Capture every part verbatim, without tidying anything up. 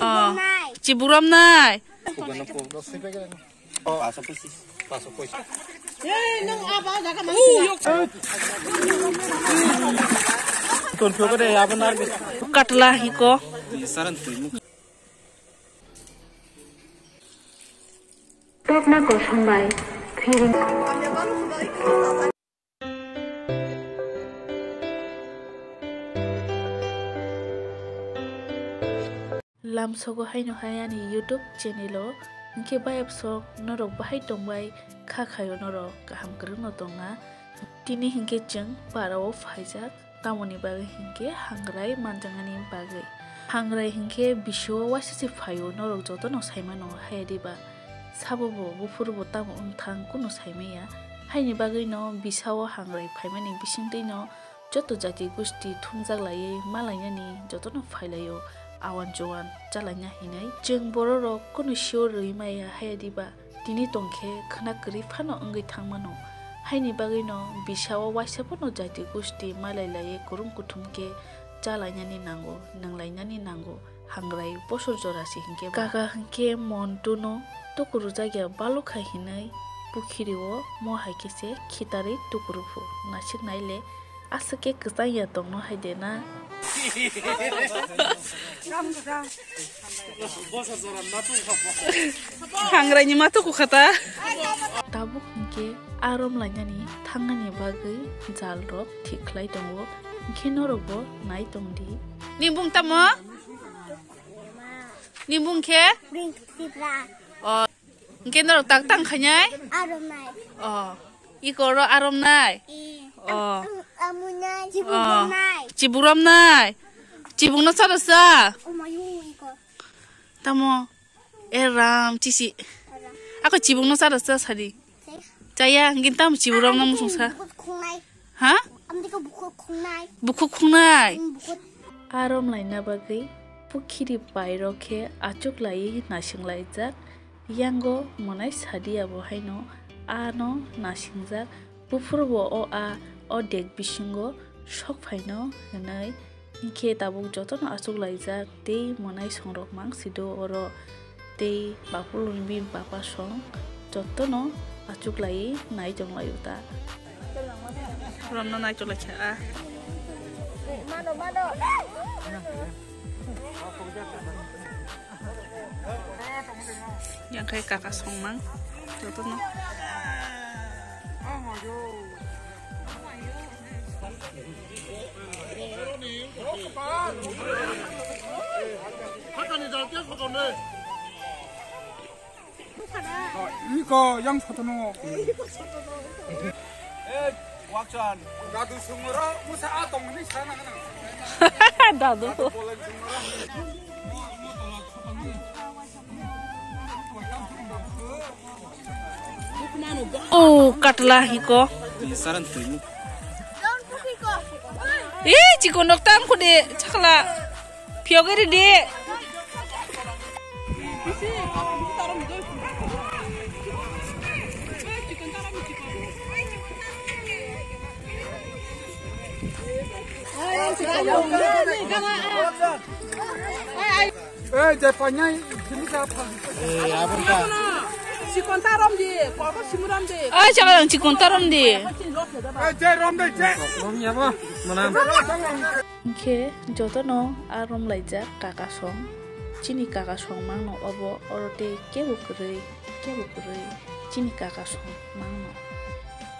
Oh. Chiburom nai. Katla hiko. Tokma kosong bai phiring. Lamsogo haino hai ani YouTube channel o, hinkhe bayapsok norok bahai tongbai kha khaio norok kaham kwrwngno tongna. Tini hinkhe chwng para o phaijak. Tamoni bagwi hinkhe hangrai manjaknani bagwi. Hangrai hinkhe bisio waisa se phaio, norok jotono saimano, haya diba? Sabo bo, buphuru bo tamo wngthang, kunu saimaya. Haini bagwino bisao hangrai phaimani bisingtwino joto jati gusti thumjak laiwi malainani jotono phailaio, awan jowan chalaina hinwi. Chwng bororok kunu sio rwi maya, haya diba? Tini tongkhe khwna kwrwi phano wngwi thangmano. Haini bagwino bisao waisa phano jati gusti malailaiwi kwrwng kuthum khe chalainani nango, nwnglainani nango. Hangrai bosor jora se hinkhe ba. Kaka hinkhe Montuno tukurujakya balokha hinwi pukhirio mo hai khe se khitarwi tukuruphu. Nasik naile aswk khe kwchang ya tongno hai de na. Hangrai ni ma tuku khata. Tabuk hinkhe arom lainani thangani bagwi jal rok thik khlai tongo. Hinkhe norok bo nai tong di. Ni bung tamo? Ni bung khe? Bring Tipra. O. Hinkhe norok tak tang khainai? Arom nai. O. Iko ro arom nai? Eh. O. Amu nai. O. Chiburom nai. Chiburom nai. Chibung no charo sa? O mayu iko. Tamo? E ram, chisi. Ako chibung no charo sa sadi. Chaya, hinkhe tamo chiburom no musung sa? Bukhuk khungnai. Ha? Amdika bukhuk khungnai. Bukhuk khungnai? Mm, bukhuk. Arom laina bagwi pukhiri pairo khe achuk laiwi nasing laijak. Yango monai sadiya bo haino ano nasingjak. Buphuru bo o a o dek bisingo sok phaino hinwi. Hinkhe tabuk jotono achuk laijak tei monai songrok mang sido oro tei bapuluni bini bapa song jotono achuk laiwi nai tong laio ta. Romno nai tong laikha a. Yang khai kaka song mang jotono. Iko yang photo no. Eh, waksan. Dadu sumoro musa atong ni sana kana. Dadu. Oh, katla hiko. Saran tuimu. Eh, chikon nok tam khode chakla. Phiyok iri di. Eh, je panyai, jini ka pha. Eh, abang ka. Chikon tarom di, koko simuram di. Ai, chakla chikon tarom di. Eh, je rom de, je. Rom ya ba, manam. Hinkhe jotono a romlaijak kakasong, chini kakasong mangno obo oro tei kebo kwrwi, kebo kwrwi chini kakasong mangno.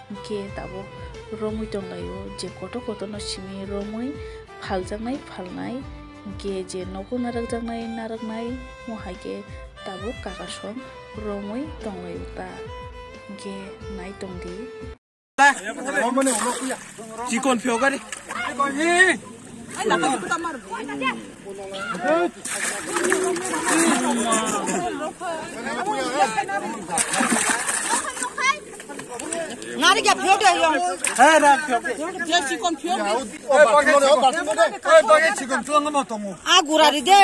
Hinkhe tabuk romwi tonglaio, je kotor kotorno simi romwi phaljaknai phalnai, hinkhe je nogo narwkjaknai narwknai, mo hai khe tabuk kakasong romwi tonglaio ta. Hinkhe nai tongdi. Chikon phiyok gari. Ngari kya phiyok de yong. He ra phiyok. Ye chikon phiyok. O bathroom de, o bathroom de. O bagi chikon chuang ma tongo. A gurari de.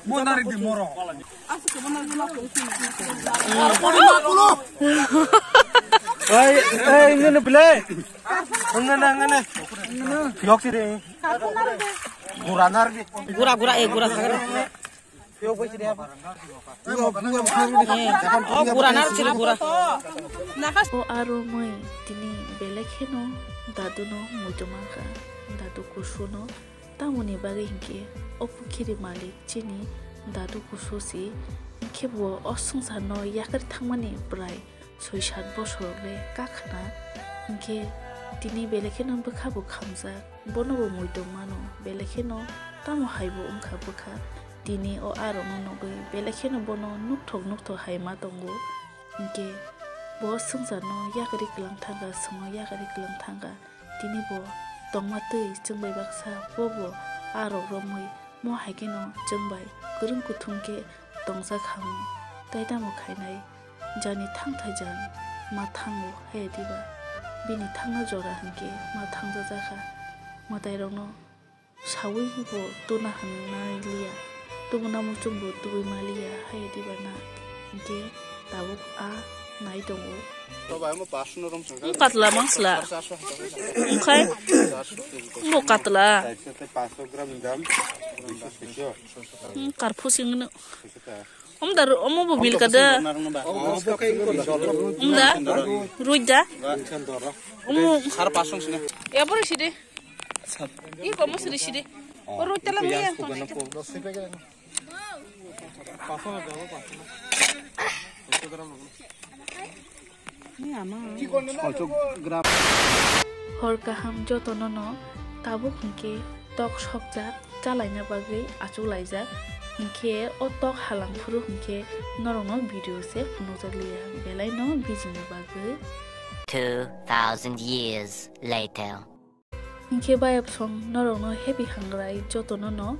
Mo nari di moro. Ai, ai, ngene bele. Ngene, ngene. Yok sih deh. Gura nar deh. Gura, gura, eh, gura sagar. Yok sih deh. Eh, oh, gura nar sih, gura. O aro mui tini belai kheno daduno muitu mankha. Dadu kusuno tamoni bagwi hinkhe o pukhiri malik chini dadu kusu si, hinkhe bo o swngcharno yakarwi thangmani bwrai soi sat bosor le kakhna, hinkhe tini belai kheno bwkha bo khamjak, bono bo muitu mano, belai kheno tamo hai bo wngkha bwkha, tini o arokno nugwi belai kheno bono nukthok nukthok hai ma tongo, hinkhe bo swngcharno yakarwi kwlang thangkha, swngno yakarwi kwlang thangkha. Tini bo tongma twi chwng bai baksa bobo arok romwi mo hai kheno chwng bai kwrwng kuthum khe tongjak hamwi tai tamo khainai jani thang thai jan ma thango hai diba bini thangna jora hinkhe ma thangjak jakha mwtai rokno sawi bo tuna hwnwi nai liya. Tubuna muchung bo tubui maliya, hai diba na? Hinkhe tabuk a nai tongo. Wng katla mansla. Wngkhai wngbo katla. Wng karphu singno. Omda omo bo milka da. Omda ruj da. Omo. Yapori sidi. Iko musri sidi. Oro tala muya. Hor kaham jotono no tabuk hinkhe tok sokjak chalaina bagwi achuk laijak hinkhe o tok halang phuru hinkhe norokno video se phunukjak liya belai no bijini bagwi. Two thousand years later. Hinkhe bayapsong norokno happy hangrai jotono no.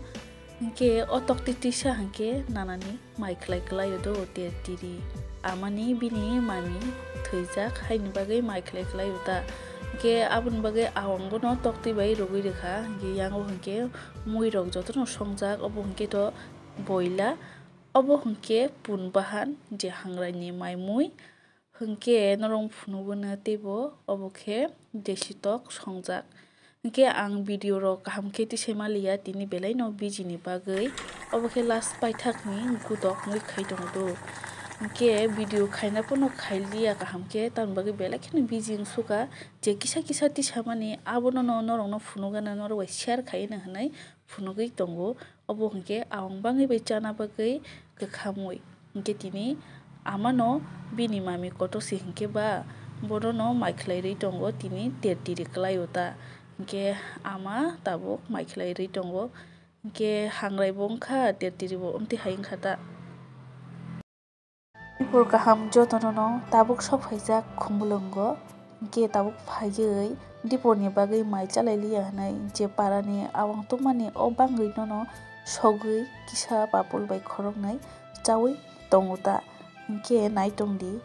Hinkhe o tokti tisa hinkhe nanani mai khlai kwlaio do ter tiri. Amani bini mami thwijak haini bagwi mai khlai kwlaio ta. Hinkhe aboni bagwi awang bono tokti bai rwgwi rwkha. Hinkhe yango hinkhe muirok jotono songjak obo hinkhe to boila. Obo hinkhe pun bahan je hangraini mai mui. Hinkhe norok phunugwi no teibo obo khe desi tok songjak. Hinkhe ang video rok kaham khe tisai maliya tini belai no busy ni bagwi. Obo khe last paithak ni gutok wngwi khai tongo do. Hinkhe video khaina pono khailiya kaham khe tamoni bagwi belai kheno busy wngsukha. Je kisa kisa tisamani abono no norok no phunugana norok bai share khaina hinwi phunugwi tongo. Obo hinkhe awang bangwi bai chana bagwi kwkhamwi. Hinkhe tini amano bini mami kotor se hinkhe ba bono no mai khlai rwi tongo tini ter tiri kwlaio ta. Hinkhe ama tabuk mai khlai rwi tongo. Hinkhe hangrai bo wngkha ter tiri bo wngtwi hai wngkha ta. Dipor kaham jotono no tabuk sok phaijak Khumulwngo, hinkhe tabuk phaiwi Diporni bagwi mai chalai liya hinwi je parani awang tongmani o bangwi nono sogwi kisa papul bai khoroknwi chaui tongo ta, hinkhe nai tongdi.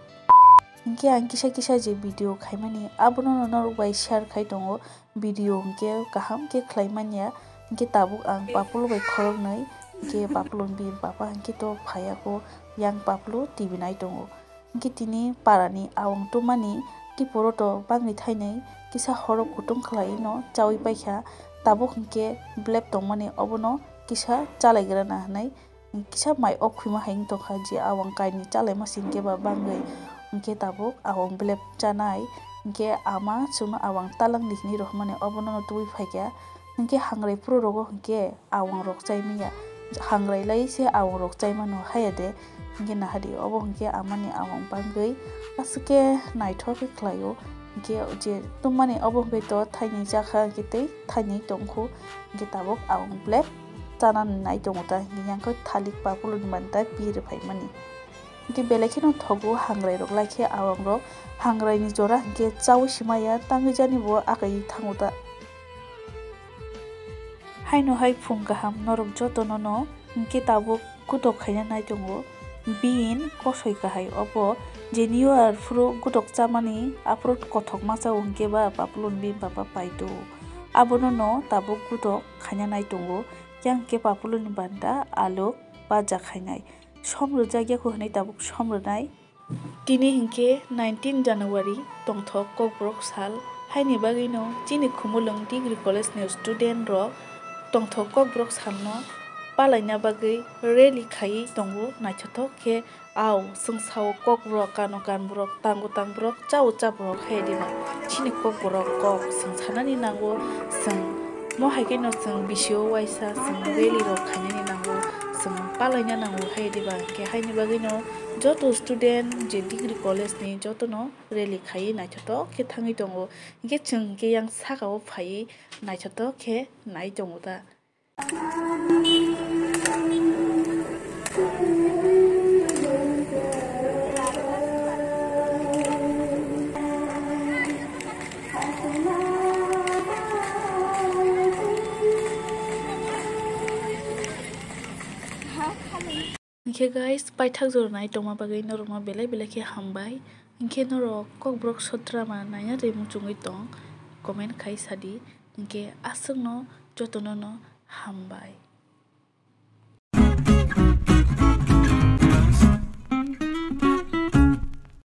Hinkhe ang kisa kisa je video khaimani abono norok bai share khai tongo. Video hinkhe kaham khe khlai manya, hinkhe tabuk ang papulu bai khoroknwi, hinkhe papuluni bini papa hinkhe to phaiya kho, yang papulu T V nai tongo. Hinkhe tini parani awang tongmani tiporo to bangwi thainwi kisa horo kutung khlaiwi no chaui paikha, tabuk hinkhe blep tongmani obono kisa chalaigrana hinwi. Kisa mai o khwima hai wng tongkha je awang kainwi chalaima singkhe ba bangwi, hinkhe tabuk awang belep chanai, hinkhe ama chwngno awang talangdi hinwi rohormani obono no tubui phaikha, hinkhe hangrai phuru rogo hinkhe awang rok chai manya, hangrai lai se awang rok chai mano haya de, hinkhe nahadi obo hinkhe amani awang bangwi aswk khe naithok khe khlaio, hinkhe je tongmani obo hinkhe to thainwi chakha hinkhe tei thainwi tongkhu, hinkhe tabuk awang belep. Chanani nai tongo ta, hinkhe yang khe thalik papuluni manta pi rwphaimani. Hinkhe belai kheno thogo hangrai rok lai khe awang rok, hangrai ni jora hinkhe chaui simaya tangwi jani bo akai thango ta. Haino hai phung kaham norok jotono no hinkhe tabuk kutok khaina nai tongo. Bean kosoi kahai obo, jeni yo arphuru gutok chamani aphuru kothok ma chao hinkhe ba papuluni bini papa paito. Abono no tabuk gutok khaina nai tongo, yang khe papuluni banta aluk baja khainai. Som rwjak ya kho hinwi tabuk som rwnai. Tini hinkhe nineteen January tongthok Kokborok sal, Haini bagwino chini Khumulwng Degree College ni student rok tongthok Kokborok salno palaina bagwi rally khaiwi tongo, naithothok khe. Ao, chwng sao Kokborok, kano kanborok, tango tangborok, chao chaborok hai diba. Chini Kokborok kok chwng sanani nango, chwng mo hai kheno chwng bisio waisa chwng rally rok khainani nango, chwng palaina nango hai diba. Hinkhe haini bagwino joto student je degree college ni jotono rally khaiwi naithothok khe thangwi tongo. Hinkhe chwng hinkhe yang sakao phaiwi naithothok khe nai tongo ta. Hinkhe guys, paithak jora nai tongma bagwi norokno belai belai khe hambai. Hinkhe norok Kokborok short drama naina twi muchungwi tong, comment khai sadi. Hinkhe aswkno jotono no hambai.